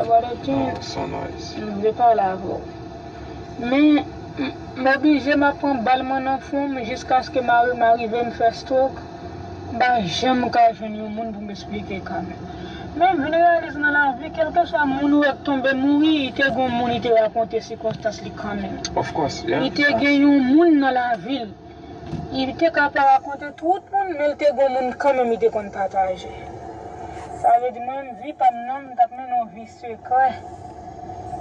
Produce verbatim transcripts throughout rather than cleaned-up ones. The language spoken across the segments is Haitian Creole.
Brother King, Oh, so nice. m vle pale avè w. Men, m, m oblije m ap pran bal mwen nan fwon m jiskaske mari m arive m fè stroke. M pa janm ka jwenn yon moun pou m esplike kanmenm. Men m vin reyalize nan lavi, kèlkeswa moun ou wè k tonbe mouri, li te gon moun li te rakonte sikonstans li kanmenm. Of course, yeah. Li te gen yon moun nan lavi l. Li te ka pa rakonte tout moun, men li te gon moun kanmenm li te konn pataje. Sa vle di mwen menm vi pa m nan, m t ap mennen yon vi sekrè.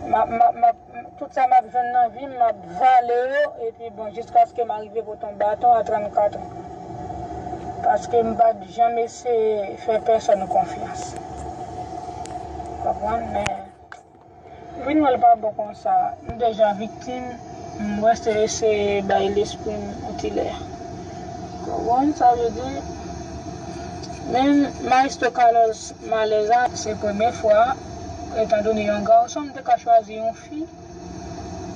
M ap, m ap, m ap, tout sa m ap jwenn nan vi m, m ap vale yo, epi bon, jiskaske m arive pote yon baton a trannkat an. Paske m pa t janm eseye fè pèsòn konfyans. Konprann? Men, vin wè l pa bon konsa. M deja viktim, m rete eseye bay lespri m yon ti lè. Konprann? Sa vle di, men Maestro Carlos Malèza, se premye fwa, etandone yon gason, m te ka chwazi yon fi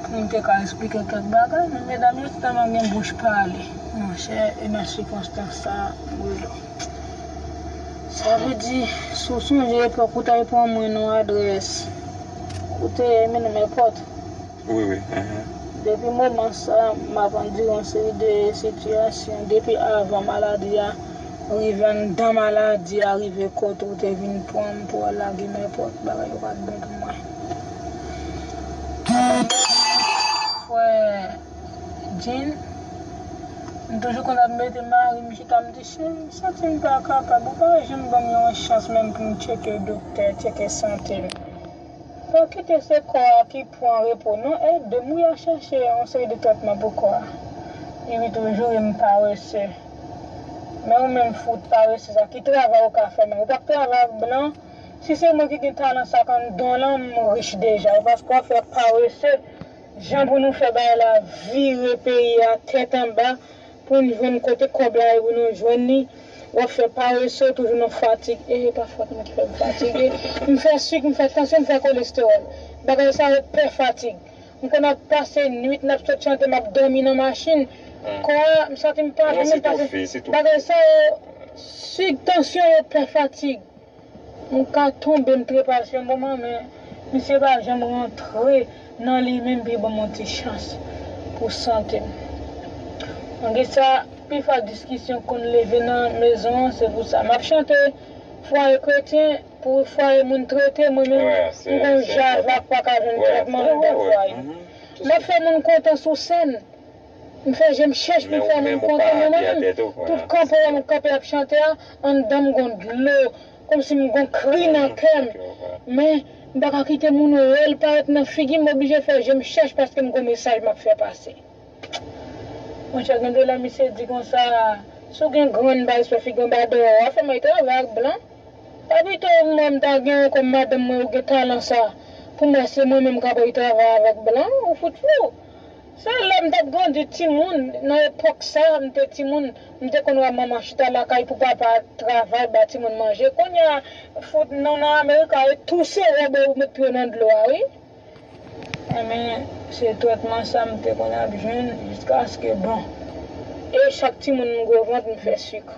pou m te ka esplike kèk bagay, men medam yo tèlman gen bouch pale, monchè, e nan sikonstans sa, Bruno. Sa vle di, si w sonje epòk ou t al pran mwen nan adrès, ou te mennen m èpòt. Wi, wi. Mhm. Depi moman sa, m ap andire yon seri de sitiyasyon. Depi avan maladi a, rive anndan maladi a, rive kote ou te vin pran m pou al lage m èpòt, bagay yo pa t bon pou mwen. Frè Jean, m toujou konn ap mete mari m chita, m di, cheri, m santi m pa kapab, ou pa janm ban m yon chans menm pou m tcheke doktè, tcheke sante m. Pa kite se kò a ki pran repo non, ede m wi a chèche yon seri de trètman pou kò a. Epi toujou e m parese. Men ou menm fout parese sa, ki travay ou ka fè menm? Ou p ap travay ak blan? Si se mwen ki gen talan sa k anndan w lan, m rich deja. E paske w ap fè parese, jan pou nou fè bagay la vire peyi a tèt anba, pou n jwenn kote kòb la ye pou nou jwenn li. W ap fè parese, w toujou nan fatig. E pa fòt mwen ki fè m fatige. M fè sik, m fè tansyon, m fè kolestewòl. Bagay sa yo pè fatig. M konn ap pase nwit, n ap sot chante, m ap dòmi nan machin. Kò a, m santi m pa, Non, m se tou pase. fi, se tou. Bagay sa yo, sik, tansyon yo pè fatig. M ka tonbe, m trepe asou yon moman, men misye pa janm rantre nan li menm pou ban m yon ti chans pou sante m. Malgre sa, pifwa diskisyon konn leve nan mezon an, se pou sa. M ap chante fwaye kretyen pou fwaye moun trete, mwen menm, Wè, se- m gon se- javak pa ka jwenn Wè, trètman wè, anndan wè, fwaye. mhm. M ap fè moun kontan sou sèn. M fè je m chèch pou m fè moun kontan, men mwen menm, tout kanpe m kanpe ap chante a, anndan m gon dlo, kòmsi m gon kri nan kè m. Men, m pa ka kite moun wè l parèt nan figi m, m oblije fè je m chèch paske m gon mesaj m ap fè pase. Monchè, gen de lè misye di konsa, si w gen grann bay sou figi anba dèyè w, w ap fè m al travay ak blan. Pa pito mwen m ta gen kòm madanm mwen ou gen talan sa, pou mwen se mwen menm k ap al travay avèk blan, ou fout fou. Se lè m t ap grandi timoun, nan epòk sa, m te timoun, m te konn wè manman chita lakay pou papa travay ba timoun manje. Kounye a, fout nou nan Amerik a, e touse wòb ou met pye w nan dlo a, wi. Enben, se trètman sa m te konn ap jwenn jiskaske, bon. E chak timoun m gwo vant, m fè sik.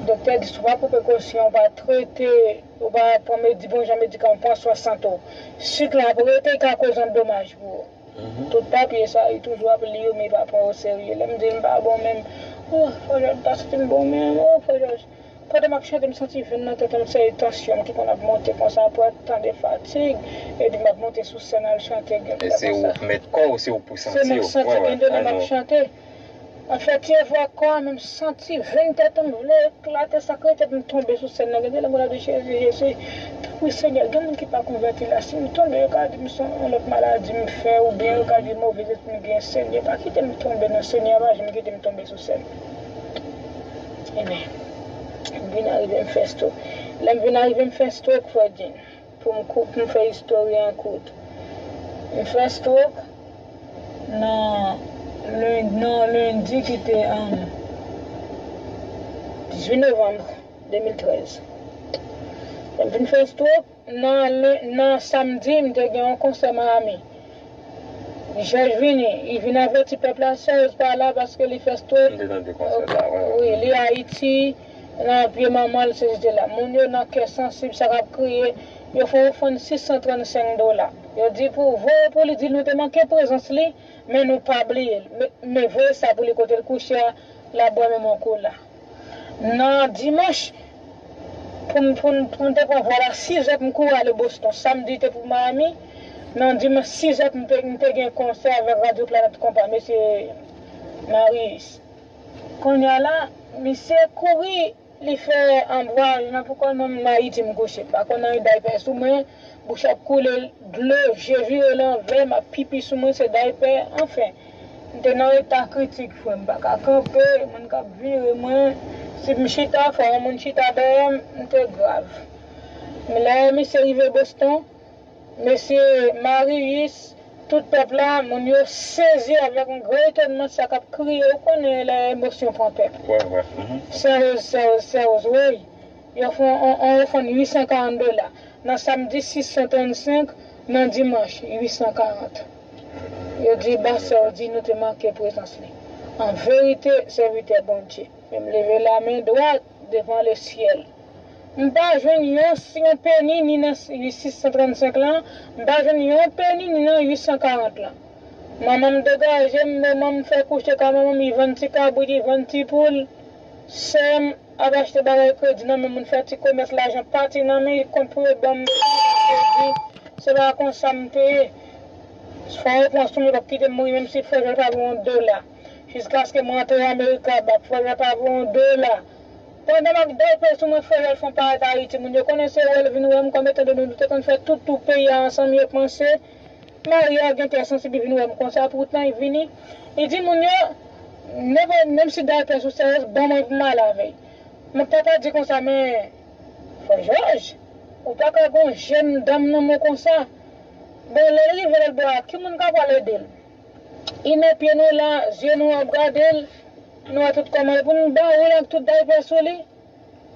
Doktè di, si w pa pran prekosyon, w pa trete, w pa pran medi-, bon jan medikaman, pran swen sante w, sik la ap rete, li ka koz yon domaj pou ou. Tout papye sa, li toujou ap li yo, men li pa pran yo serye. Lè m di l m pa bon menm, oh, Frè Jòj, m pa santi m bon menm, oh, Frè Jòj. Pandan m ap chante, m santi venn nan tèt mwen, se tansyon m ki konn ap monte konsa, apre tan de fatig, epi m ap monte sou sèn al chante, gen de lè konsa. E se ou k mèt kò w, se ou pou santi w. Se mwen k santi, gen de lè m ap chante. M ap fè ti efò ak kò a, men m santi venn tèt mwen vle eklate, sa k rete pou m tonbe sou sèn nan. Gen de lè m konn ap di, Jezi, Jezi, tanpri Senyè, gen moun ki pa konvèti la, si m tonbe, yo ka di m se yon lòt maladi m fè, oubyen yo ka di move lespri m gen, Senyè, pa kite m tonbe non, Senyè, pa janm kite m tonbe sou sèn. Enben, m vin arive m fè stroke. Lè m vin arive m fè stroke, Frè Jean, pou m kou-, pou m fè istòri an kout. M fè stroke nan len-, nan lendi ki te, um, dizuit novanm de mil trèz. Lè m vin fè stroke, nan len-, nan samdi, m te gen yon konsè Miami. Jòj vini, li vin avèti pèp la, Serge pa la paske li fè stroke. M te tande konsè sa, wi, wi. Wi, li Ayiti, nan pye manman l, se jete la. Moun yo nan kè sansib, sa k ap kriye, yo fè ofrann sis san trannsenk dola. Yo di pou voye pou li, di nou te manke prezans li, men nou pa bliye l. Men, men voye sa pou li kote l kouche a, l ap bwè menm yon kola. Nan dimanch, pou m, pou m, pou m te pran vòl a sizè pou m kouri ale Boston. Samdi te pou Miami. Nan dimanch sizè pou m te, m te gen konsè avèk Radyo Planèt Konpa, mesye Marius. Kounye a la, misye kouri, li fè anbwaj nan pou kò l, mwen menm Ayiti m kouche. M pa konn anyen, daypè sou mwen, bouch ap koule dlo, je vire lanvè, m ap pipi sou mwen, se daypè, anfen. M te nan eta kritik, frè m, m pa ka kanpe, moun k ap vire mwen. Si m chita, fò yon moun chita dèyè m, m te grav. Men lè misye rive Boston, mesye Marius, tout pèp la, moun yo sezi avèk yon gran etònman sa k ap kriye, ou konnen lè emosyon pran pèp. Wè, wè. Mhm. Sèwoz, sèwoz, sèwoz, wi. Yo fè yon, yon, yon ofrann uit san karant dola. Nan samdi, sis san trannsenk, nan dimanch, uit san karant. Yo di, ba sè w di nou te manke prezans li. An verite, sèvitè Bondye. Men m leve lamen dwat devan lesyèl. M pa jwenn yon, yon peni ni nan sis san trannsenk lan, m pa jwenn yon peni ni nan uit san karant lan. Manman m degaje m, manman m fè kouche kay manman m, li vann ti kabrit, li vann ti poul. Sè m ap achte bagay kredi nan men moun, fè ti komès, lajan pati nan men, li kont pou yo ban m kredi. Se pa konsa m te ye. Fò yo pran sou mwen, yo p ap kite m mouri, menm si frè Jòl pa voye yon dola. Jiskaske mwen antre Amerika, bak frè Jòl pa voye yon dola. Pandan m ap dèyè sou mwen, frè Jòl fè yon parèt Ayiti, moun yo konnen se wè l vin wè m, kòm etan done nou te konn fè tout tou peyi a ansanm, yo panse Maria gen kè sansib, li vin wè m konsa, poutan li vini. Li di moun yo, nenpòt, menm si daypè sou sèyòz, ban mwen pou m al avè l. Men papa di konsa, men, frè Jòj, ou pa ka gon jèn danm nan men w konsa. Bon, lè l rive lòt bò a, ki moun ka pral ede l? Li nan pye nou la, zye nou ap gade l, nou wè tout kòman, epi nou ba ou l ak tout daypè sou li.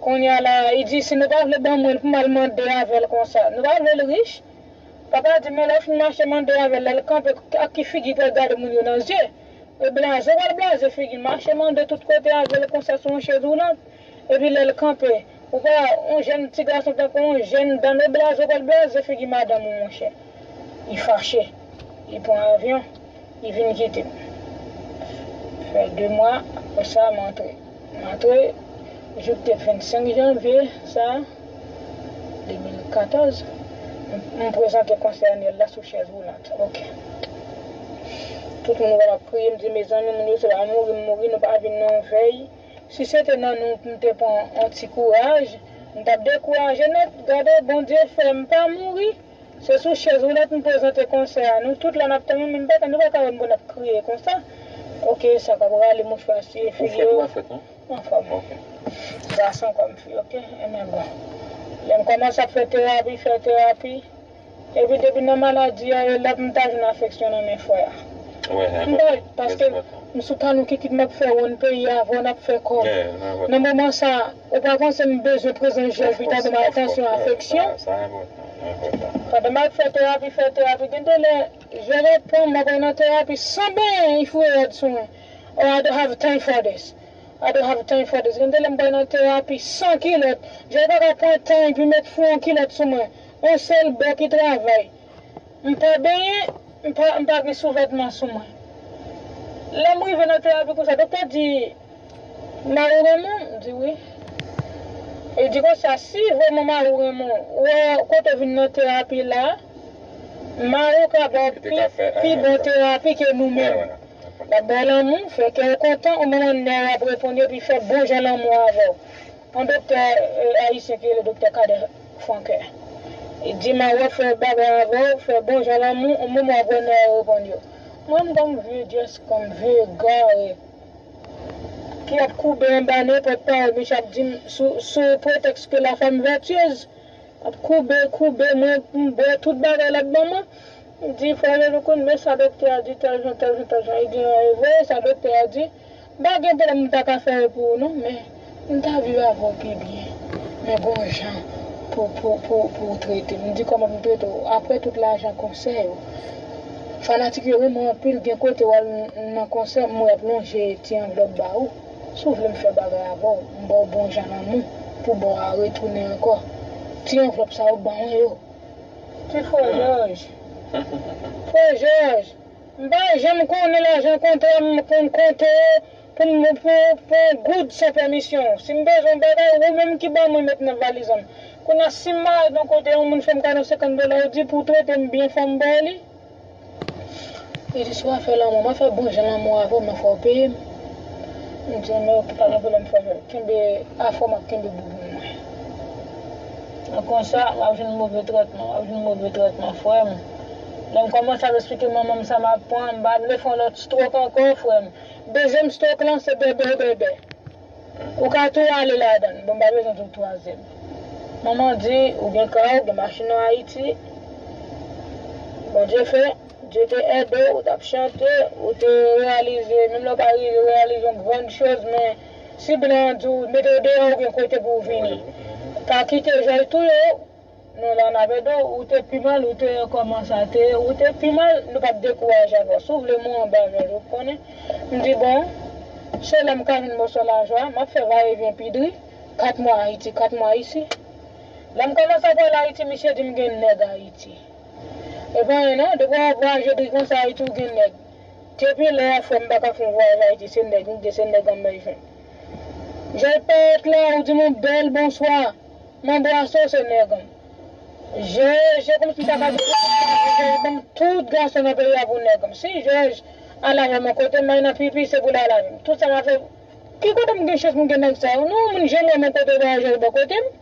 Kounye a la, li di, si nou pa vle ban mwen l pou m al mande avè l konsa, nou pa vle l rich? Papa di, men lè w fin mache mande avè l, lè l kanpe, ak ki figi l pral gade moun yo nan zye? E blaze, w pral blaze figi l, mache mande tout kote avè l konsa sou yon chèz woulant. Epi lè l kanpe, ou pa, yon jèn ti gason tankou yon jèn danm, e blaze, w pral blaze figi madanm ou, monchè. Li fache. Li pran avyon. Li vin kite m. Fè de mwa, apre sa, m antre. M antre, jou k te vennsenk janvye, sa, de mil katòz, m, m prezante konsè anyèl la sou chèz woulant. Ok. Tout moun wè m ap kriye, m di, mezanmi, moun yo se pa mouri m mouri, nou pa vin nan yon vèy. Si se te nan nou, m te pran yon ti kouraj, m t ap dekouraje nèt. Gade, Bondye fè m pa mouri. Se sou chèz woulant m prezante konsè a. Nou tout la n ap tann, men m pa, nou pa ka wè m pou n ap kriye konsa. Ok, sa k ap rale mouchwa siye figi yo. Ou fèt ou pa fèt, non? Anfòm. Ok. Gason kòm fi, ok? Ebyen bon. Lè m kòmanse ap fè terapi, fè terapi. Epi depi nan maladi a, e la pou m ta jwenn afeksyon nan men frè a. M pa, paske m sou talon kikit m ap fè wonn peyi a, avè w n ap fè kòb. Nan moman sa, ou pa panse m bezwen prezans jèl, vitamin, atansyon, afeksyon? Pandan m ap fè terapi, fè terapi, gen de lè, jèl ap pran m, m ap nan terapi, san benyen, li foure rad sou mwen. Oh, I don't have time for this. I don't have time for this. Gen de lè m pral nan terapi san kilòt. Jèl pa ka pran tan epi met fou yon kilòt sou mwen. Yon sèl bò ki travay. M pa benyen, m pa, m pa gen souvètman sou mwen. Lè m rive nan terapi konsa, doktè di, mari w renmen w? M di wi. E di konsa, si vrèman mari w renmen w, wè kote w vin nan terapi la, mari w ka ba w pi, pi bon terapi ke nou menm. L ap ba w lanmou, fè kè w kontan, ou menm an nè w ap reponn yo, epi fè bon jan lanmou avè w. Yon doktè, eh, ayisyen ki rele doktè Kadè Frankè. Li di, mari w ap fè bagay avè w, fè bon jan lanmou, yon moman w ap wè nè w reponn yo. Mwen, m kòm vye dyès, kòm vye egare, ki ap koube anba nenpòt pawòl misye ap di m sou, sou pretèks ke la femme vertueuse. Ap koube, koube mwen, m bwè tout bagay l ap ban mwen. M di, frè Jean-Louis, men sa doktè a di, tèl jan, tèl jan, tèl jan. Li di, e vre, sa doktè a di. M pa gen pwoblèm, m ta ka fè yo pou ou, non, men m ta viv avè w pi byen. Men gon jan pou, pou, pou, pou w trete m. M di, kòman pou m trete w? Apre tout lajan konsè yo, fanatik yo renmen w anpil, gen kote w al nan konsè, m wè y ap lonje ti anvlòp ba ou. Si w vle m fè bagay avè w, m ba w bon jan lanmou pou ba w a retounen ankò. Ti anvlòp sa yo ban mwen yo. Ti frè Jòj. Frè Jòj, m pa janm konnen lajan kontra m konn konte yo pou m pou pou yon goud san pèmisyon w. Si m bezwen yon bagay, ou menm ki ban mwen met nan valiz an. Kounye a si m malad yon kote, yon moun fè m kado senkant dola, ou di pou w trete m byen fò m ba w li. Li di si w ap fè lanmou, m ap fè bon jan lanmou avè w, men fò w peye m. M di men pa gen pwoblèm frè Jòj, kenbe afè w, m ap kenbe bouboun mwen. Konsa, w ap jwenn move trètman, w ap jwenn move trètman frè m. Lè m kòmanse ap eksplike manman m sa m ap pran, m pa vle fè yon lòt stroke ankò frè m. Dezyèm stroke lan se bèbè bèbè. Ou ka tou ale ladan l. Bon, m pa bezwen tou twazyèm. Manman di ou gen kay, ou gen machin an Ayiti. Bondye fè, Dye te ede w, ou t ap chante, ou te reyalize, menm lè w pa rive reyalize yon grann choz, men si blan an di w mete w deyò, ou gen kote pou w vini. Pa kite Jòj touye w. Non, la n ap ede w, ou te pi mal, ou te kòman sa te, ou te pi mal, nou p ap dekouraje avè w. Si w vle mwen anba Jòj, ou konnen. M di bon, se lè m ka jwenn mòso lajan, m ap fè vayevyen pi dri, kat mwa Ayiti, kat mwa isi. Lè m kòmanse ap al Ayiti, misye di m gen nèg Ayiti. E pa anyen non, depi w ap vwayaje dri konsa Ayiti, ou gen nèg. Depi lè a, frè m, m pa ka fè yon vwayaj Ayiti, se nèg m gen, se nèg an m bezwen. Jòj parèt la, ou di m yon bèl bonswa. M anbrase w, se nèg an. Je, je kòmsi m ta ka di, ban m tout gason nan peyi a pou nèg an. Si Jòj al avè m yon kote, m al nan pipi, se pou l al avè m. Tout sa m ap fè, ki kote m gen chans pou m gen nèg sa yo? Non, moun janm wè m yon kote, pa Jòj bò kote m.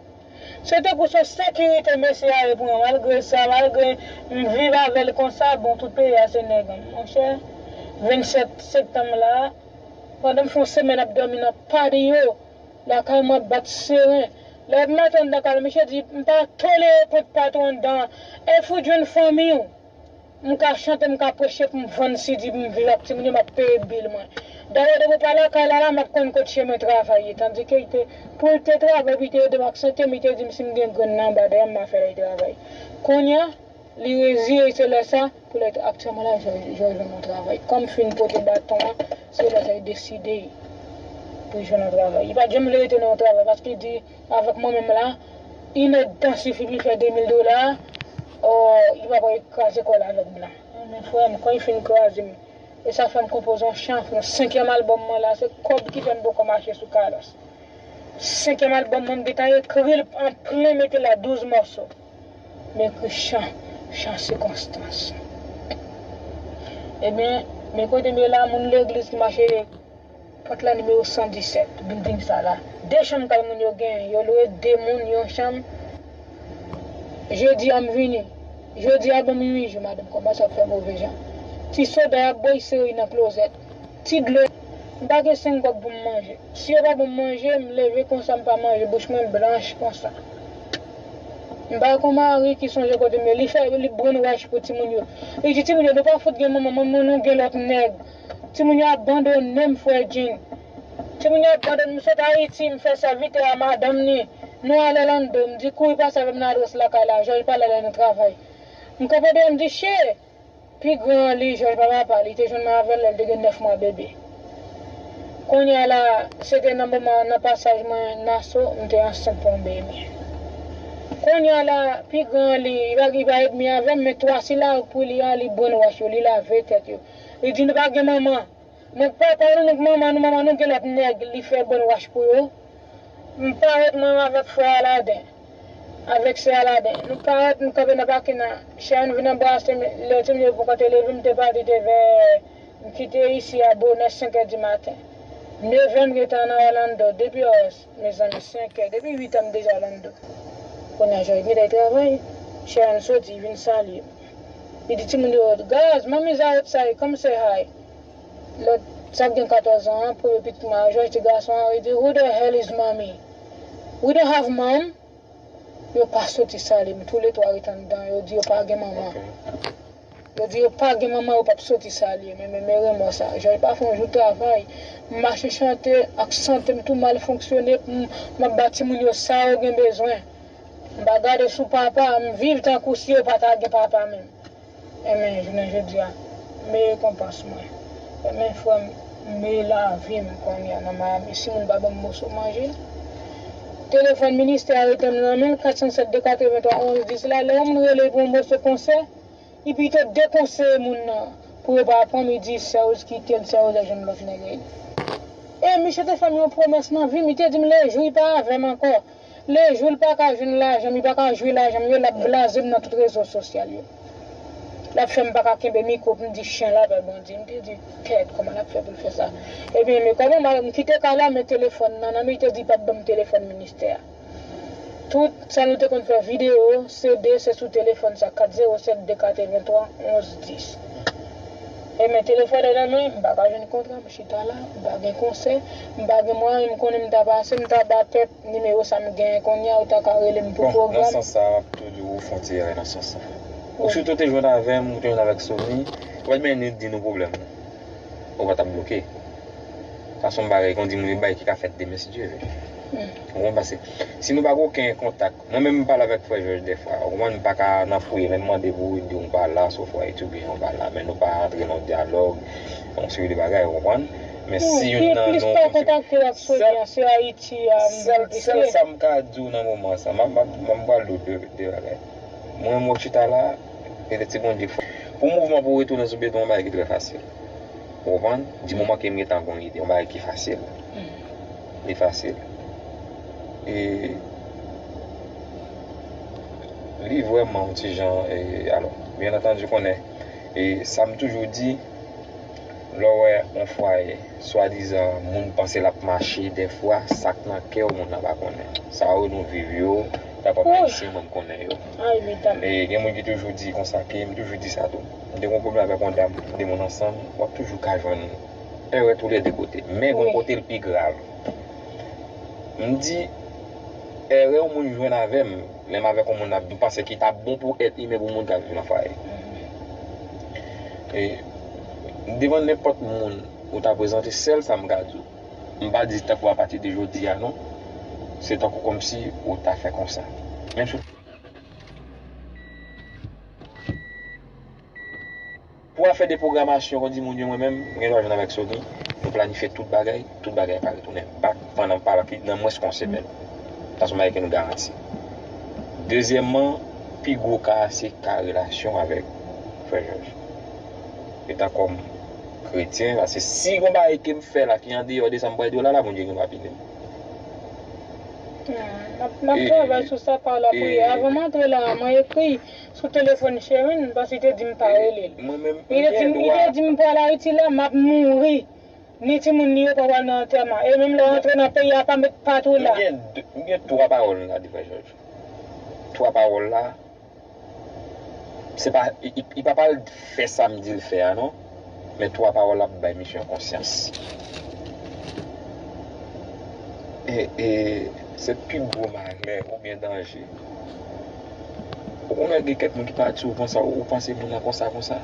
Se tankou se yon sekirite mesye a ye pou mwen. Malgre sa, malgre m viv avè l konsa, bon, tout peyi a se nèg an. Monchè, vennsèt septanm la, pandan m fè yon semèn ap dòmi nan patio, lakay mwen ap bat seren. Lè m antre anndan kay la, misye di, m pa tolere kont patwon anndan an. E fout jwenn fanmi w. M ka chante, m ka preche pou m vann sidi, pou m viv ak timoun yo, m ap peye bil mwen. Dayè, depi w pa lakay la, la, m ap konn kot chemen travay ye. Tandike, li te, pou l te travay, pou l te ede m ak sante m, li te di m si m gen grenn nan anba dèyè m, m a fè l travay. Kounye a, li reziye, se lè sa, pou lè aktyèlman la, Jòj, Jòj jwenn yon travay. Kòm fin pote baton an, se lè sa, li deside pou l jwenn yon travay. Li pa t janm vle rete nan yon travay, paske li di, avèk mwen menm la, inèdtan sifi pou li fè de mil dola, o, li pa pral kraze kò l avèk blan. Men frè m, kan li fin kraze m, e sa fè m konpoze yon chan, yon senkyèm albòm mwen la, se kòb ki fè m poko mache sou kalòs. Senkyèm albòm mwen, m gentan ekri l an plen, mete la douz mòso. M ekri chan, chan sikonstans. Ebyen, men kote m ye la, moun legliz ki mache pòt la nimewo san disèt, bilding sa la. De chanm kay moun yo genyen, yo lwe de moun yon chanm. Jodi a m vini. Jodi a ban m uit jou, madanm kòmanse ap fè move jan. Ti soda y ap bwè, y sere nan klozèt. Ti dlo. M pa gen senk kòb pou m manje. Si yo pa ban m manje, m leve konsa, m pa manje, bouch mwen blanch konsa. M pa gen yon mari ki sonje kote m ye. Li fè, li brainwash pou timoun yo. Li di timoun yo, nou pa fout gen manman, manman nou gen lòt nèg. Timoun yo abandone m, frè Jin. Timoun yo abandone m, sot Ayiti, m fè sèvitè a madanm ni. Nou al Orlando, m di kouri pase avè m nan adrès lakay la, Jòj pa la, l al nan travay. M kanpe deyò, m di, che! Pi gran an li, Jòj pa papa, li te jwenn mwen avè l lè l te gen nèf mwa bebe. Kounye a la, se te nan moman nan pasaj mwen Naso, m te ansent pou yon bebe. Kounye a la, pi gran an li, li pa, li pa edmi avè m, men twa sila pou li a, li brainwash yo, li lave tèt yo. Li di nou pa gen manman. Donk papa nou, donk manman nou, manman nou gen lòt nèg, li fè brainwash pou yo. M parèt mwen avèk frè Aladen, avèk sè Aladen. Nou parèt, nou kanpe nan pakin nan. Chè a vin anbrase m, lè timoun yo poko te leve, m te pati te vè, m kite isi a bonè senkè di maten. Nevè m gentan nan Orlando, depi os, mezanmi, senkè, depi uitè m deja Orlando. Kounye a Jòj gentan travay, chè a soti, vin salye m. Li di timoun yo, guys, mommy's outside, come say hi. Lòt, sa gen katòz an an, premye pitit mwen a Jòj, ti gason an, li di, who the hell is mommy? We don't have mom. Yo pa soti salye m, toulètwa ret anndan, yo di yo pa gen manman. Yo di yo pa gen manman, yo p ap soti salye m, men, men, men remò sa. Jòj pa fè yon jou travay. M mache chante ak sante m tou mal fonksyone, m, m ap ba timoun yo sa yo gen bezwen. M pa gade sou papa, m viv tankou si yo pa ta gen papa menm. Enben, jounen jodi a, m rekonpans mwen. Enben, frè m, Men lavi m kounye a nan Miami. Si moun pa ban m moso manje, telefòn ministè a rete m nan men l, kat san sèt de katrevenntwa onz dis la, lè yon moun rele pou yon moso konsè, li pito dekonseye moun nan pou yo pa pran m, li di sè Rose kite l, sè Rose al jwenn lòt nèg. E misye te fè m yon pwomès nan vi m, li te di m lejou li pa avè m ankò. Lejou l pa ka jwenn lajan m, li pa ka jwi lajan m yo, l ap blaze m nan tout rezo sosyal yo. L ap fè m pa ka kenbe mikwo pou m di chen la pè Bondye. M te di, tèt, kòman l ap fè pou l fè sa? Ebyen, men kòman m kite kay la, men telefòn nan nan men, li te di l p ap ban m telefòn ministè a. Tout sa nou te konn fè videyo, C D, se sou telefòn sa, kat zewo sèt de katrevenntwa onz dis. E men telefòn nan nan men, m pa ka jwenn kontra, m chita la, m pa gen konsè, m pa gen mwayen, m konnen m ta pase, m ta ba pèp nimewo sa m genyen kounye a, ou ta ka rele m pou pwogram. Bon, nan sans sa, m ap tou di w ou fè yon ti erè nan sans sa. Ou sitou te jwenn avè m, ou te jwenn avèk Sony, ou pa t menm di nou pwoblèm ou. Ou pa t ap bloke. Sa se yon bagay, kon di moun, yon bagay ki ka fèt demen si Dye vle. Ou konprann? Paske si nou pa gen okenn kontak, mwen menm m pale avèk frè Jòj dèfwa, ou konprann, m pa ka nan fouye, men m mande pou di w m pa la, sou fwa etidyan ou pa la, men nou pa antre nan dyalòg, yon seri de bagay, ou konprann? Men si youn nan nou kontakte w ak Sony an, se Ayiti a, m sèl, sèl sa m ka di w nan moman sa, m ap, m ap, m ap pral di w de, de bagay. Mwen, mwen chita la, e de ti Bondye k fè. Pou mouvman pou retounen sou beton, yon bagay ki trè fasil. Ou konprann? Di moman ke m gentan gon ide, yon bagay ki fasil. Li fasil. E li vrèman yon ti jan, e, alò, byen antandi, konnen, e sa m toujou di, lè w wè yon fwaye, swadizan, moun panse l ap mache, dèfwa, sa k nan kè w, moun nan pa konnen. Sa yo nou viv yo, tankou ayisyen, mwen m konnen yo. E gen moun ki toujou di konsa, ke m toujou di sa tou. M te gen yon pwoblèm avèk yon dam, de moun ansanm, w ap toujou ka jwenn erè toulède kote. Men gon kote l pi grav. M di, erè yon moun jwenn avè m, lè m avèk yon moun ap viv, m panse ki t ap bon pou èt imen pou moun k ap viv nan fwaye. E devan nenpòt moun ou ta prezante, sèl sa m ka di w, m pa di tankou apati de jodi a non, se tankou kòmsi ou ta fè konsa. Menm si w Pou afè de pwogramasyon, kon di moun yo, mwen menm, m gen dwa jwenn avèk Sony, nou planifye tout bagay, tout bagay pa retounen bak pandan pa nan mwens ke yon semèn. Sa se yon bagay ke nou garanti. Dezyèmman, pi gwo ka a se ka relasyon avèk frè Jòj. Etan kòm kretyen, paske si gon bagay ke m fè la ki andeyò de sa m pral di w la, la Bondye gen dwa pini m. M ap, m ap travay sou sa pa lapriyè. Avan m antre la a, mwen ekri sou telefòn Sherine, paske li te di m pa rele l. Li te di m, li te di m pral Ayiti la, m ap mouri. Ni timoun li yo pa pral nan antèman. E menm lè w antre nan peyi a, pa met pa tou la. M gen, m gen twa pawòl m ka di frè Jòj. Twa pawòl la, se pa, li, li, li pa pral fè sa m di l fè a non. Men twa pawòl la ap bay misye yon konsyans. E, e, se pi gwo malè oubyen danje. Ou konnen gen kèk moun ki pa di w konsa, ou panse moun nan konsa, konsa.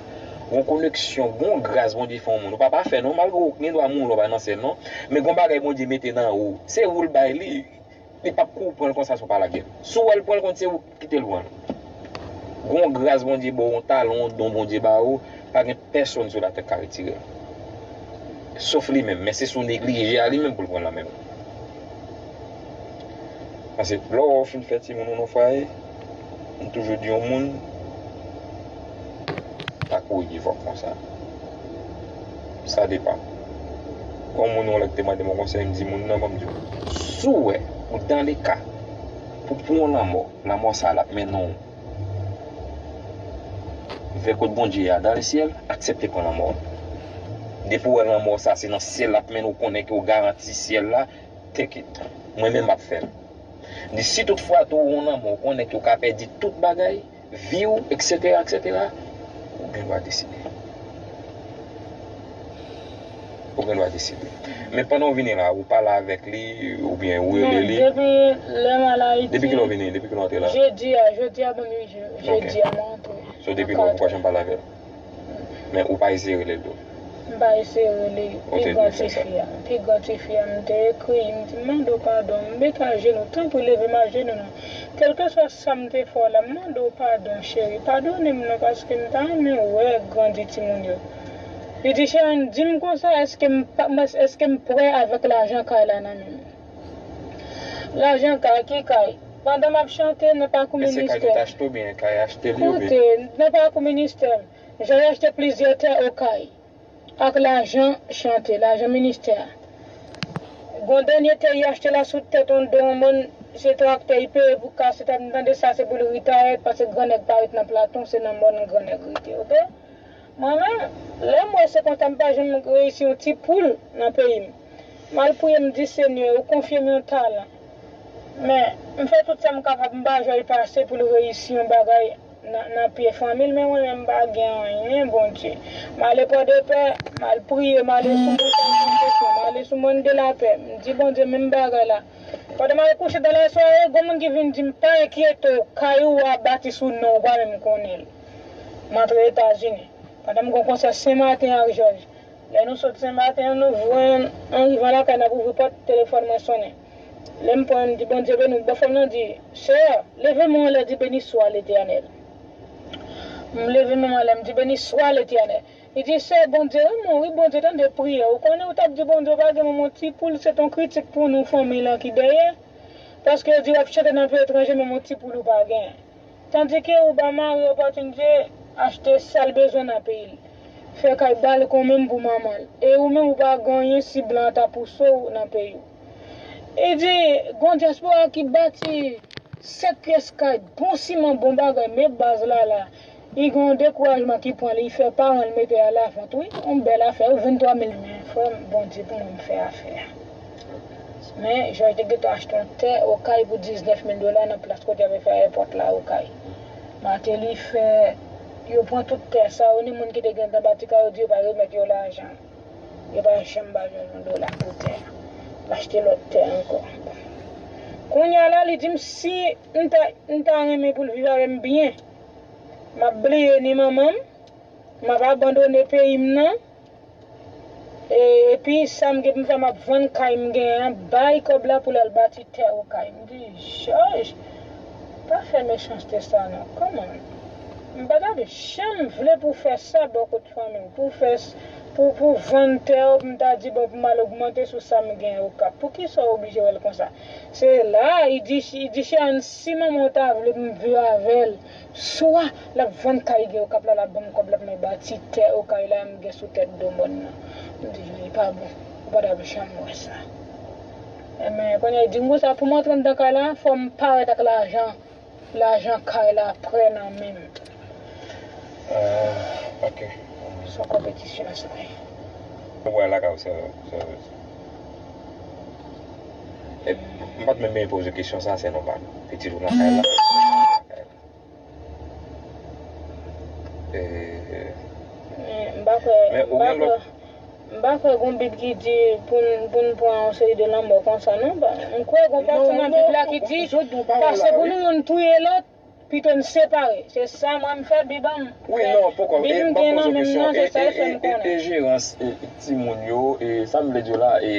Gon koneksyon, gon gras Bondye fè yon moun. Ou pa pafè non, malgre w gen dwa mouri, w pa nan syèl non. Men gon bagay Bondye mete nan ou. Se ou l bay li. Li p ap kou pran l konsa si w pa lage l. Si w wè l pran l, konn se ou ki kite l pran l. Gon gras Bondye ba w, yon talan, yon don Bondye ba w, pa gen pèsonn sou latè k ka retire l. Sof li menm, men se si w neglije a li menm pou l pran l nan men w. Paske lè w fin fè timoun ou nan fwaye, m toujou di yon moun, pa kouri give up konsa. Sa depann. Gon moun yon lè ki te mande m yon konsèy, m di moun nan, ban m di w, si w wè ou dans le cas pou pran yon lanmò, lanmò sa a l ap mennen w vè kot Bondye a, dans le ciel, aksepte pran lanmò. Depi w wè lanmò sa a se nan syèl l ap mennen w, konnen ke w garanti syèl la, take it. Mwen menm m ap fè l. M di si tout fwa tou w wè yon lanmò, w konnen ke w ka pèdi tout bagay, vi w, etsetera, etsetera, ou gen dwa deside. Ou gen dwa deside. Men pandan w vini la, ou pale avèk li, oubyen ou rele li? Non, depi lè m al Ayiti. Depi kilè w vini? Depi kilè w antre la? Jedi a, jodi a ban m uit jou. Jedi a mwen antre. So depi lè ou poko janm pale avè l? Men ou pa eseye rele l tou? M pa eseye rele pi gran tifi a. Pi gran tifi a, m te ekri, m di, m mande w padon, m met ajenou, tanpri leve m ajenou non. Kèlkeswa sa m te fè w la, m mande w padon, cheri. Padone m non, paske m ta renmen wè grandi timoun yo. Li di, Sharon, di m konsa, èske m pa, m, èske m prè avèk lajan kay la nan men m? Lajan kay, ki kay? Pandan m ap chante nan pakou ministè. Men se kay yo t achte oubyen kay achte li oubyen? Koute, nan pakou ministè, Jòj achte plizyè tè Okay ak lajan chante, lajan ministè a. Gon dènye tè y achte la sou tèt yon do yon mòn, se traktè y peye pou kase tèt, m tande sa se pou l retire, paske gran nèg pa ret nan Platon, se nan mòn gran nèg rete, oke? Mwen menm, lè m wè se konsa m pa janm reyisi yon ti poul nan peyi m. M al priye, m di, Senyè, ou konfye m yon talan. Men, m fè tout sa m kapab, m pa jwenn pase pou l reyisi yon bagay nan, nan pye fanmi l, men mwen menm m pa gen anyen, Bondye. M ale Pòdepè, m al priye, m ale sou Montay Santosyon, m ale sou Mòn de Lapè. M di Bondye menm bagay la. Pandan m al kouche dan lasware, gon moun ki vin di m, pa enkyete w, kay ou a bati sou non w, ou pa menm konnen l. M antre Etazini. Pandan m gon konsè Senmaten ak Jòj. Lè nou sot Senmaten an, nou voye an, an rivan lakay, n ap ouvri pòt, telefòn mwen sonnen. Lè m pran, m di, Bondye beni w. Bòfò m nan di, Sè, leve men w anlè, di, Beni swa Letènèl. M leve men m anlè, m di, Beni swa Letènèl. Li di, Sè, Bondye renmen w, wi, Bondye tande priyè w. Ou konnen ou t ap di Bondye ou pa gen manman, ti poul, se t on kritik pou nou, fanmi lan ki dèyè. Paske yo di w ap chante nan peyi etranje, menm yon ti poul ou pa gen. Tandike ou ba mari opòtinite achte sa l bezwen nan peyi l. Fè kay balkon menm pou manman l. E ou menm ou pa gen anyen si blan an ta pouse w nan peyi w. E di, gon dyaspora ki bati sèt pyès kay, bon siman, bon bagay, men baz la la. Li gen yon dekourajman ki pran li, li fè paran l mete a lavant, wi. Yon bèl afè, wi, venntwa mil. Men, frè m, Bondye pou mwen, m fè afè a. Men, Jòj te gentan achte yon tè Okay pou diznèf mil dola nan plas kote y ap fè ayewopò la Okay. Mateli fè, yo pran tout tè sa yo, ni moun ki te gentan bati kay yo di yo pa remèt yo lajan. Yo pa janm ba Jòj yon dola pou tè a. L achte lòt tè ankò. Kounye a la, li di m si m ta, m ta renmen pou l viv avè m byen, m ap bliye ni manman m, m ap abandone peyi m nan. E, epi sa m gen pou m fè, m ap vann kay m genyen an, bay kòb la pou l al bati tè Okay. M di, Jòj, pa fè mechanste sa non. Kòman? M pa t ap janm vle pou w fè sa bò kot fanmi w, pou w fè s-, pou, pou w vann tè w, pou m ta di, bon, pou m al ogmante sou sa m genyen Okap. Poukisa w oblije wè l konsa? Se la, li di, li di, Sharon, si manman w ta vle pou m viv avè l, swa l ap vann kay gen Okap la, l ap ban m kòb la pou mwen bati tè Okay la m gen sou tèt do mòn nan. M di, li pa bon. Ou pa t ap janm wè sa. Enben, kounye a, li di m konsa, pou m antre anndan kay la, fò m parèt ak lajan, lajan kay la prè nan men m. Ah, ok. Se yon konpetisyon sa ye. Ou wè lakay ou, se, se, e, m pa t menm poze kesyon sa, se nòmal. Pitit ou nan kay la. E, men m pa kwè, men m ou pa gen kwè, lòt m pa kwè gon Bib ki di pou n, pou n pran yon seri de lanmò konsa, non. M kwè gon pati nan Bib la ki di, pase pou nou youn touye lòt, pito n separe. Se sa mwen m fè Bib an m. Wi, non, poko. Bib m gen nan men m nan, se sa l fè m konnen. E, e, e, e jerans, e, timoun yo, e, sa m vle di w la, e,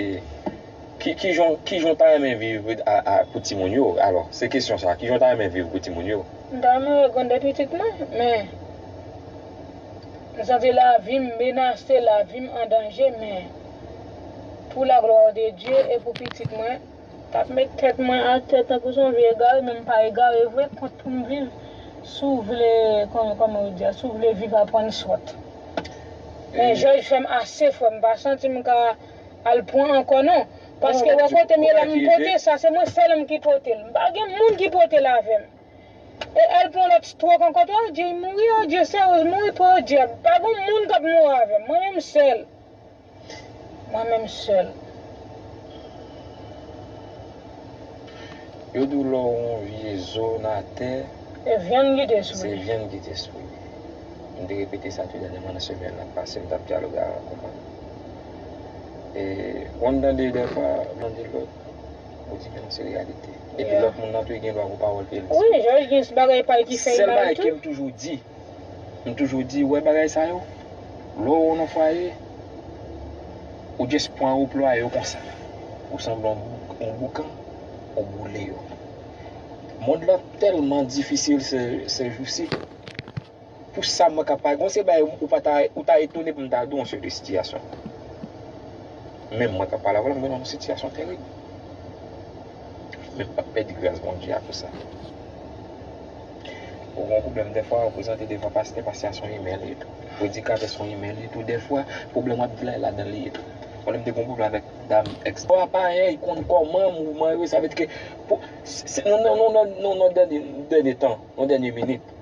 ki, ki jan, ki jan w ta renmen viv a, a, pou timoun yo? Alò, se kesyon sa, ki jan w ta renmen viv pou timoun yo? M ta renmen wè grann pitit mwen, men m santi lavi m menase, lavi m an danje, men pour la gloire de Dieu e pou pitit mwen, t ap met tèt mwen atè tankou se yon vye egare, men m pa egare vre, kont pou m viv, si w vle, kòman, kòman yo di a, si w vle viv, aprann sòt. Men Jòj fè m ase fò, m pa santi m ka al pran ankò non. Paske wè kote m ye la, m pote sa, se mwen sèl m ki pote l. M pa gen moun ki pote l avè m. E al pran lòt strok ankò, twa Dye, mouri, o Dye, seryoz, mouri, twa Dye. Pa gen moun k ap mouri avè m, mwen menm sèl. Mwen menm sèl. Yo di w lè w yon vye zo nan atè, e vyann ki te sou li. Se vyann ki te sou li. M te repete sa tou dènyèman nan semèn nan pase, m t ap dyaloge ak yon moun. E, w konn tande dèfwa, w tande lòt, ou di, men non, se reyalite. Epi lòt moun nan tou, li gen dwa gon pawòl ke l di. Wi, Jòj gen bagay pa l ki fè l mal tou. Sèl bagay ke m toujou di, M toujou di, ou wè bagay sa yo? Lè w nan fwaye, ou just pran, ou plwaye yo konsa. Ou sanble yon bou-, yon boukan, ou boule yo. Mond lan tèlman difisil se, se jousi. Pou sa mwen ka pale, gon se bagay ou pa ta, ou ta etone pou m ta di w yon seri de sitiyasyon. Men mwen k ap pale avè w la, m gen nan yon sitiyasyon terib. Men m p ap pèdi gras Bondye a pou sa. Ou gen yon pwoblèm dèfwa, ou prezante devan pastè, pastè a se yon imen li ye tou. Predikatè se yon imen li ye tou, dèfwa, pwoblèm w ap di la, e ladan li ye tou. Mwen menm te gen yon pwoblèm avèk dam èks. Ou pa payen, li konn kòman mouvman yo, sa vle di ke pou, se, se, nan, nan, nan, nan, nan dènye, dènye tan, nan dènye minit.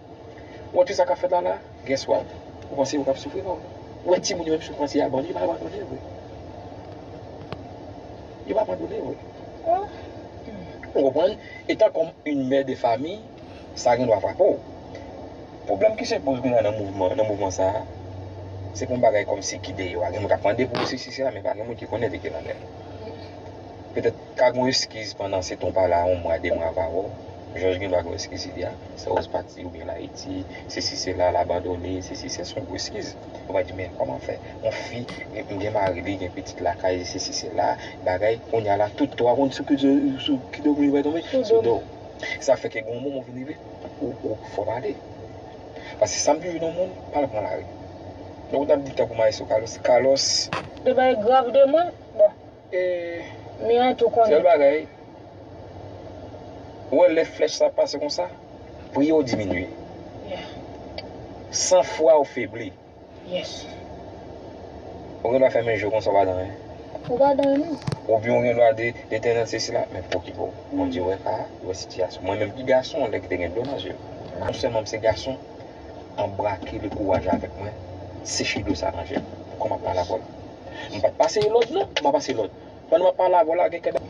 Ou wè tout sa k ap fèt la la, guess what? Ou panse yo p ap soufri non. Ou wè timoun yo menm si w panse y abandone, yo pa abandone vre. Yo pa abandone vre. Ou konprann? Etan kòm yon mè de famiy, sa gen dwa frape w. Pwoblèm ki sipoze gen nan mouvman, nan mouvman sa a, se pa yon bagay kòmsi ki deyò a. Gen moun k ap mande pou sesi sela, men pa gen moun ki konnen de ki l anlè. Petèt ka gen yon eskiz pandan se tan w pa la, yon mwa, de mwa, pa wè w. Jòj gen dwa gen yon eskiz li di a, Saròz pati oubyen l Ayiti, sesi sela, l abandone, sesi sela, se yon gwo eskiz. Ou va di, men kòman fè? Yon fi, m gen mari li, gen pitit lakay, sesi sela, bagay, kounye a la, tout twa moun sou ki, sou ki domwen yo va tonbe? Sou do. Sa fè ke gen yon moman ou vin rive, ou, ou fò pale. Paske sa m toujou di yon moun, pa al pran lari. Donk, ou t ap di tankou Maestro Carlos, Carlos. De bagay grav de mwen, bon. E, men an tou konnen. Sèl bagay, ou wè lè flèch sa pase konsa, priye w diminye. Yeah. Sanfwa w febli. Yes. Ou gen dwa fèmen je w konsa w pa di anyen. Ou pa di anyen non. Oubyen ou gen dwa di, Letènèl, sesi la, men pokipe w. Bondye wè ka, li wè sitiyasyon. Mwen menm ki gason, lè ki te gen dlo nan je m. Non sèlman m se gason, anbrake lekouraj avèk mwen, seche dlo sa nan je m. Pou kòman pale avè w la. M pa t pase lòd non, m pa pase lòd. Pandan m ap pale avè w la, gen kèk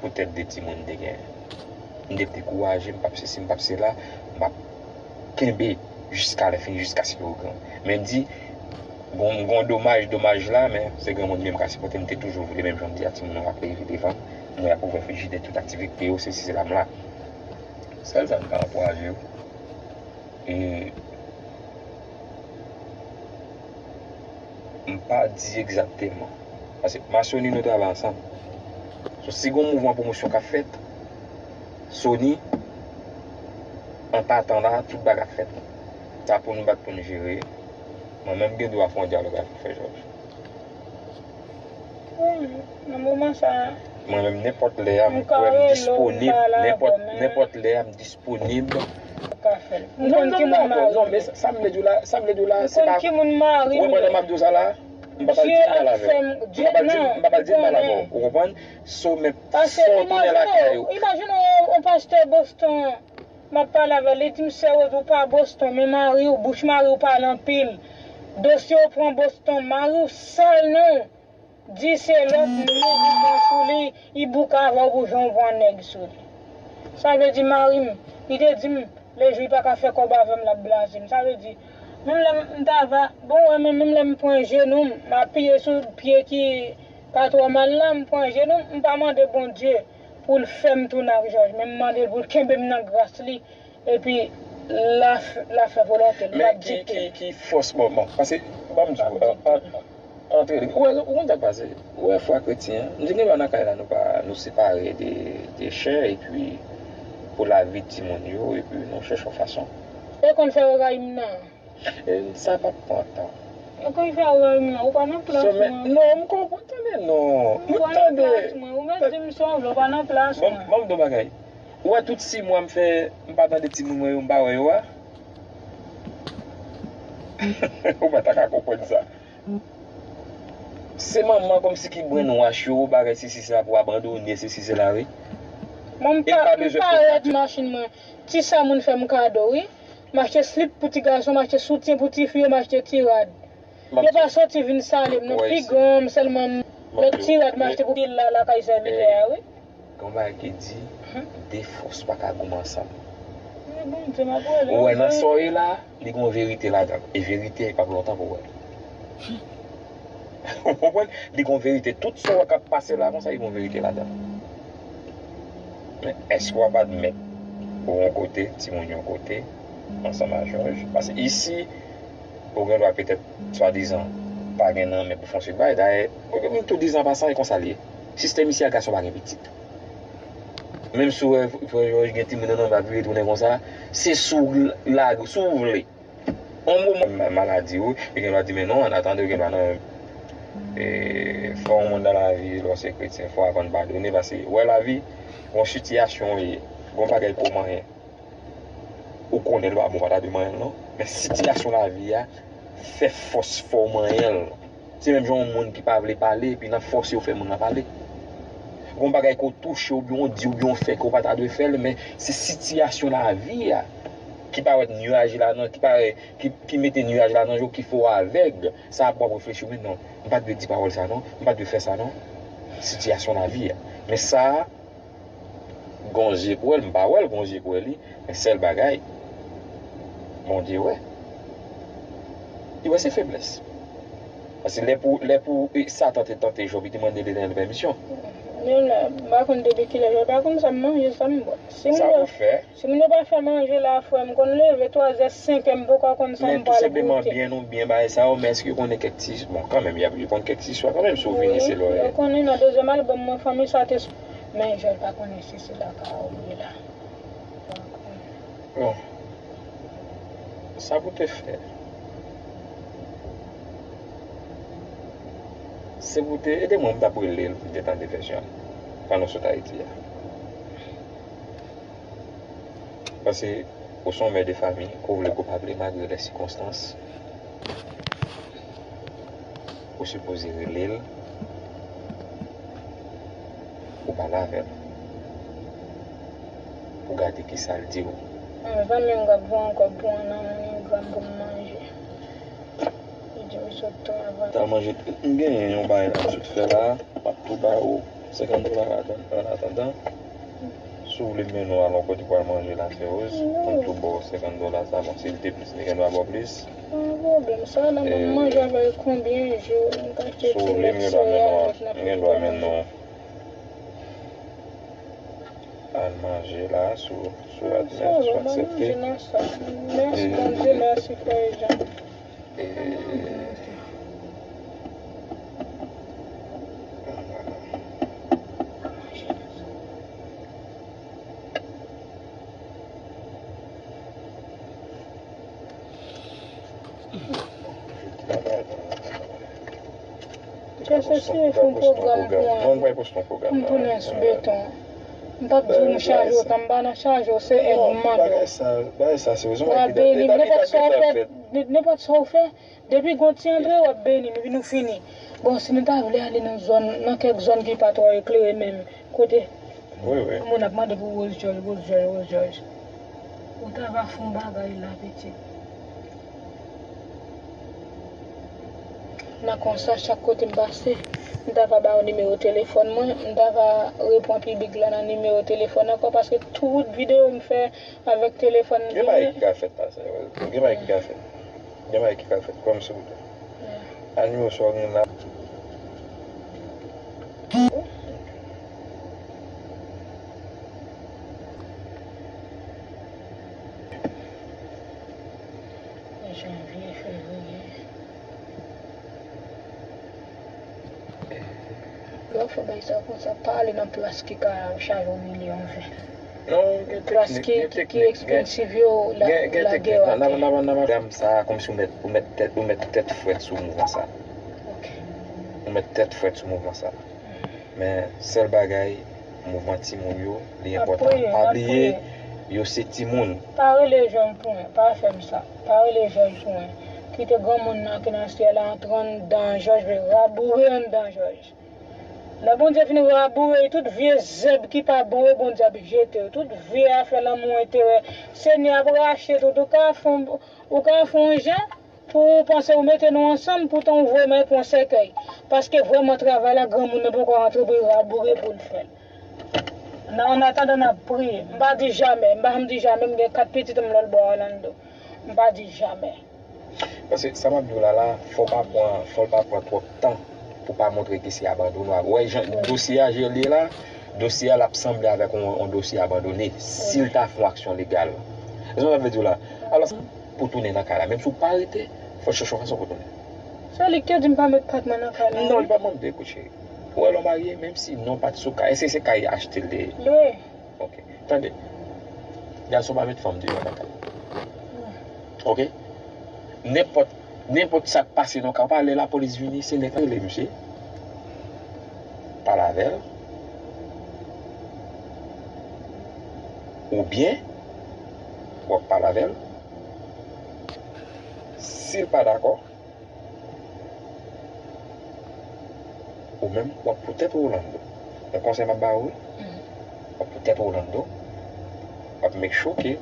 poutèt de timoun m te gen. M te dekouraje, m p ap sesi, m p ap sela, m ap kenbe jiska lè fini, jiskaske yo gran. Men m di, gon, gon domaj, domaj la, men se granmoun li menm ka sipòte, m te toujou vle, menm jan m di a timoun yo ap leve devan m, mwen ap ouvè frijidè, tout aktivite yo, sesi sela m la. Sèl sa m ka ankouraje yo. E m pa di egzakteman. Paske m a Sony nou travay ansanm. So, si gon mouvman pwomosyon k ap fèt, Sony, an patan la, tout bagay ap fèt. Sa pou nou bat pou nou jere. Mwen menm gen dwa fè yon dyalòg avè w, frè Jòj. Wi, nan moman sa a. Mwen menm, nenpòt lè a, m kwè m disponib. Nenpòt, nenpòt lè a, m disponib. Ou ka fè l. M konn ki moun mari m. Non, men sa, sa m vle di w la, sa m vle di w la, se pa. M konn ki moun mari m ye. Ou konprann sa m ap di w sa la? M p ap al di mal avè w. M p ap al di, m p ap al di mal avè w. Ou konprann? So, men, fò w tounen lakay ou. Paske imajine w, imajine w, yon pastè Boston. M ap pale avè l, li di m, "Sè Rose, ou pa Boston, men mari w, bouch mari w pale anpil. Dosye w pran Boston, mari w sal non. Di se lòt nèg ou pran sou li, li bouke avè w pou jan w pran nèg sou li." Sa vle di mari m, li te di m, lejou li pa ka fè kòb avè m, l ap blaze m. Sa vle di, menm lè m ta va, bon, wè, men menm lè m pran jenou m, m apiye sou pye ki pa twò mal la, m pran jenou m, m pa mande Bondye pou l fè m tounen ak Jòj, men m mande l pou l kenbe m nan gras li, epi l a, l a fè volonte l, l ap dikte. Men ki, ki, ki fòs, bon, bon, paske, ban m di w, an, an, antre, ou wè, ou konn sa k pase, ou wè fwa kretyen an, m di gen dwa nan kay la, nou pa, nou separe de, de chè, epi pou lavi timoun yo, epi nou chèche yon fason. E konn fè w rayi m nan. E sa p ap pran tan. Ou konn fè w rayi m nan, ou pa nan plas mwen. Non, m konprann, tande non. Ou pa nan plas mwen, ou mèt di m sa w vle, ou pa nan plas mwen. Bon, ban m di w bagay. Ou wè tout sis mwa m fè, m pa tande timoun mwen yo, m pa wè yo a. Ou pa ta ka konprann sa. Se manman kòmsi ki brainwash yo, bagay sesi sela pou abandone, sesi sela, wi. Mwen m pa, m pa rèd machin mwen. Ti sa moun fè m kado, wi. M achte slip pou ti gason, m achte soutyen pou ti fi yo, m achte ti rad. Yo pa soti vin salye m non, pi gran m sèlman m, lòt ti rad m achte pou vil la, lakay sèvitè a, wi. Gen yon bagay ki di, de fòs pa ka goumen ansanm. Ou wè nan sa w ye la, li gen yon verite ladan l. E verite a, li p ap lontan pou w wè l. Ou konprann? Li gen yon verite. Tout sa w wè k ap pase la konsa, li gen yon verite ladan l. Men èske w ap admèt ou yon kote, timoun yon kote, ansanm a Jòj? Paske isi, ou gen dwa petèt, swadizan, pa gen nan men pou fè yon seri bagay. Dayè, mwen menm tou, dizan pasan, e konsa l ye. Sistèm isi a, gason pa gen pitit. Menm si w wè frè Jòj gen timoun nan, l ap vire tounen konsa, se si w lage, si w vle. On moman maladi ou, yo gen dwa di, men non, an atandan, yo gen dwa nan e, fò yon moun nan lavi, lè w se kretyen, fò w aprann padone, paske wè lavi, yon sitiyasyon ou ye, yon bagay pou manyen. Ou konnen l pa bon, pa ta dwe manyen l non. Men sitiyasyon lavi a fè fòs fè w manyen l. Se menm jan yon moun ki pa vle pale, epi nan fòse w fè moun nan pale. Yon bagay ke w touche, oubyen w di, oubyen w fè ke w pa ta dwe fè l, men se sitiyasyon lavi a ki parèt nyaj la nan, ki parèt, ki, ki mete nyaj la nan je w, ki fè w avèg. Sa ap w ap reflechi, men non, m pa t dwe di pawòl sa non, m pa t dwe fè sa non. Sitiyasyon lavi a. Men sa a, gon je k wè l, m pa wè l, gon je k wè li, men sèl bagay, Bondye wè. Li wè se feblès. Paske lè pou, lè pou e, Satan te tante Jòb, li te mande Letènèl pèmisyon. Men la, m pa konn depi kilè, m pa konn sa m manje, sa m bwè. Si m Sa pou fè. Si moun yo pa fè manje la, frè m, konn leve twazè, senkè, m poko konn sa m pral goute. Men tou senpleman, byen nou byen bagay sa yo, men èske yo konnen kèk ti, bon, kanmenm, y ap, yo konn kèk ti istwa kanmenm, si w vini, se lè w ye. Wi, yo konnen nan dezyèm albòm mwen, fanmi sa te sou. Men Jòj pa konnen si se lakay ou ye la. Bon, sa pou te fè. Se pou te ede mwen, m t ap rele l pou te tande vèsyon l. Pandan w sot Ayiti a. Paske ou se yon mè de fanmi, ke w vle ke w pa vle, malgre lè sikonstans, ou sipoze rele l, ou pale avè l, pou gade kisa l di w. Yon zanmi m k ap voye yon kòb pou yon nan MoneyGram pou m manje. Li di m sot travay. T al manje, m genyen yon bagay la m sot fè la, m ap tou ba ou senkant dola ladan, an atandan. Si w vle m mennen w al yon kote pou al manje la, Feroz, pou m tou ba w senkant dola sa, bon, si l te plis, li gen dwa ba w plis. Pa gen pwoblèm, sa la, mwen manje avè l konbyen jou, m ka achte ti lèt sèyal avèk nan pil pòmanje. Al manje la, si w, si w admèt, si w aksepte. Mèsi, Bondye, mèsi, frè Jean. E, Jase si yo fè yon pwogram pou an, pou m tounen sou beton. M p ap di w m chaje w tan, m pa nan chaje w, se èd m mande w. Bagay sa, bagay sa serye. Ou ap beni m, nenpòt sa w fè, nenpòt sa w fè, depi gon ti antre, w ap beni m, epi nou fini. Bon, si nou ta vle ale nan zòn, nan kèk zòn ki pa twò eklere menm, kote moun ap mande pou Rose George, Rose George, Rose George. Ou ta va fè yon bagay la, pitit. Nan konsa, chak kote m pase, m ta va ba yo nimewo telefòn mwen, m ta va repran piblik la nan nimewo telefòn ankò, paske tout videyo m fè avèk telefòn m genyen. Gen bagay ki ka fèt la, sè. Gen bagay ki ka fèt. Gen bagay ki ka fèt, kwè m silvouplè. Al nimewo sa w gen la. Janvye, fevriye. Lè w fè bagay sa konsa, pa ale nan plas ki ka chaje w milyon ven. Non, gen teknik, gen teknik, gen, gen teknik. Plas ki, ki ekspansiv yo, la, gen, gen lage teknik. Yo atè. N ap, n ap, n ap, gam sa, kòmsi ou mèt, ou mèt tèt, ou mèt tèt frèt sou mouvman sa. Ok. Ou mèt tèt frèt sou mouvman sa. Men, sèl bagay, mouvman timoun yo, li enpòtan. Pa bliye, yo se timoun. Pa rele jèn pou mwen, pa fè m sa. Pa rele jèn pou mwen. Kite granmoun nan ki nan syèl la antre anndan Jòj, vle raboure anndan Jòj. Lè Bondye fin raboure, tout vye zèb ki pa bon yo, Bondye ap jete yo. Tout vye afè lanmou enterè, Senyè ap rache tout. Ou ka fè yon, ou ka fè yon jan, pou w panse w mete nou ansanm, poutan w voye m pran sèkèy. Paske vrèman travay la, granmoun nan poko rantre pou l raboure pou l fè l. Nan, an atandan, n ap priye. M pa di jamè, m pa janm di jamè, m gen kat pitit m lòt bò Orlando. M pa di jamè. Paske sa m ap di w la la, fò w pa pran, fò l pa pran twòp tan pou w pa montre ke se abandone w ap. Ou wè jan dosye a, jan l ye la, dosye a l ap sanble avèk yon, yon dosye abandone, si l ta fè yon aksyon legal. Ou konprann sa m vle di w la? Alò, pou tounen nan kay la. Menm si w pa rete, fò w chèche yon fason pou tounen. Se li ki te di m pa met pat mwen nan kay la. Non, li pa mande, kout cheri. Ou wè lè w marye, menm si non pa t sou kay, èske se kay achte l te ye? Lwe. Ok. Tande. Gason pa met fanm deyò lakay. Ok? Nenpòt, nenpòt sa k pase nan ka, pa lè lapolis vini, se nèg la rele misye, pale avè l, oubyen w ap pale avè l. Si l pa dakò, ou menm, w ap pou tèt ou Orlando. Yon konsèy m ap ba ou, wi. W ap pou tèt ou Orlando. W ap make sure ke,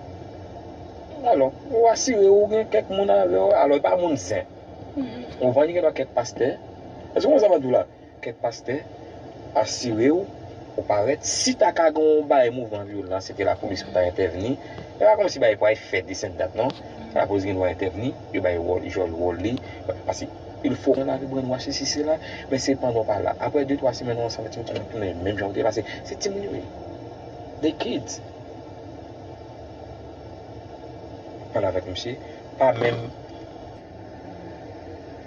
alò, ou asire ou gen kèk moun avè w. Alò, e pa moun zen. Ou konprann, gen dwa kèk pastè. Èske ou konprann sa m ap di w la? Kèk pastè, asire w, ou parèt. Si ta ka gen yon bagay mouvman vyolan, se te lapolis pou ta entèvni. E pa kòmsi bagay pou al fèt, this and that, non. Lapolis gen dwa entèvni, yo bay wòl, jòl wòl li. Paske il fo konn avè brainwash isi, sela, men se pandan w pa la. Apre de, twa semèn, ou ansanm, ti moun tounen menm jan ou te la, se, se timoun yo ye. They kids. Pale avèk misye. Pa menm.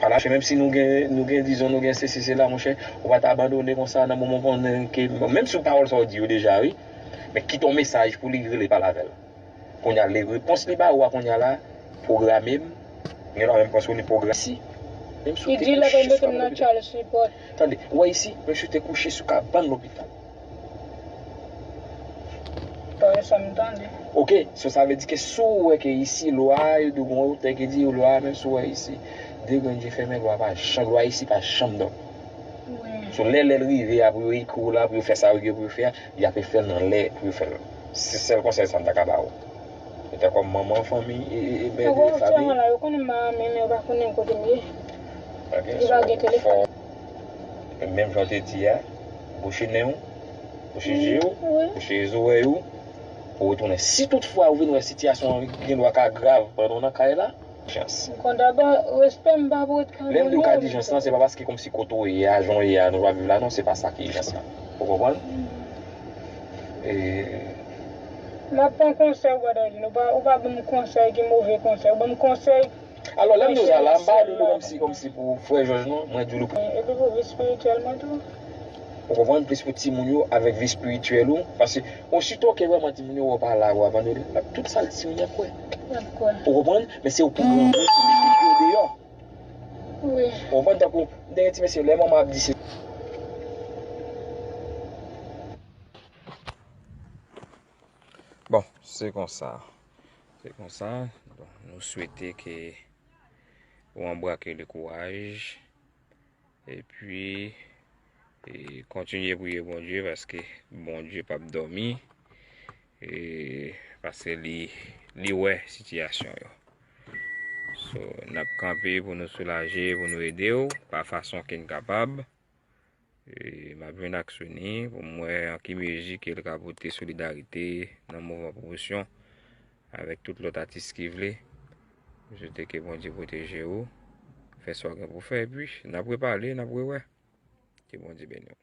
Pale avèk misye, menm si nou gen, nou gen, dizon, nou gen sesi, sela, monchè, ou pa ta abandone konsa nan moman w konnen ke, menm si pawòl sa w di yo deja, wi, men kite yon mesaj pou li rele pale avè l. Kounye a, le repons li ba ou a kounye a la, pwograme m, gen lwa menm panse ou li pwograme si. Menm si ou te kouche sou kabann lopital. Tande, ou wè isi, menm si ou te kouche sou kabann lopital. Dapre sa m tande. Ok, so sa vle di ke si w wè ke isi, lwa, yo di w gon otè ki di lwa, menm si w wè isi, de grenn je fèmen, lwa pa janm, lwa isi pa janm dòmi. Wi. So lè, lè l rive a, pou yo ekri w la, pou yo fè sa yo gen pou yo fè a, y ape fè l nan lè pou yo fè l. Se sèl konsèy sa m ta ka ba ou. Petèt kòm manman fanmi, e, e, e mè de fanmi. Yo konnen m a men, men yo pa konnen kote m ye. Ok, li pa gen telefòn. Menm jan w te di a, bouche nen w, bouche je w, bouche zòrèy ou, pou w retounen. Si toutfwa ou vin wè sitiyasyon an gen dwa ka grav pandan w nan kay la, ijans. Kondaba, respè m pa pou ret ka. Lè m di w ka di ijans lan, se pa paske kòmsi kote w ye a, jan w ye a, nou pa viv la, non, se pa sa ki ijans lan. Ou konprann? E m ap pran konsèy ou pa ta di, ou pa, ou pa ban m konsèy ki move konsèy, ou ban m konsèy. Alò, lè m di w sa la, m pa di w kòmsi, kòmsi pou frè Jòj, non, mwen di w pou. Epi pou vi espirityèl mwen tou. Ou konprann, plis pou timoun yo avèk vi espirityèl ou. Paske osito ke vrèman timoun yo wè w pa la, w abandone, tout sa timoun yo ap kwè. Y ap kwè. Ou konprann? Men se ou pou granmoun pou mete pye w deyò. Wi. Ou konprann, tankou, m te gen ti mesye, lè manman ap di se. Bon, se konsa. Se konsa. Bon, nou swete ke ou anbrake le kouraj. Epi, e, kontinye priye Bondye, paske Bondye p ap dòmi. E, paske li, li wè sitiyasyon yo. So, n ap kanpe pou nou soulaje, pou nou ede w, pa fason ke n kapab. E, m ap jwenn ak Sony pou m wè an ki mezi ke l ka pote solidarite nan mouvman pwomosyon avèk tout lòt atis ki vle. M swete ke Bondye pwoteje w, fè sa w gen pou fè, epi n ap repale, n ap rewè. Ke Bondye beni w.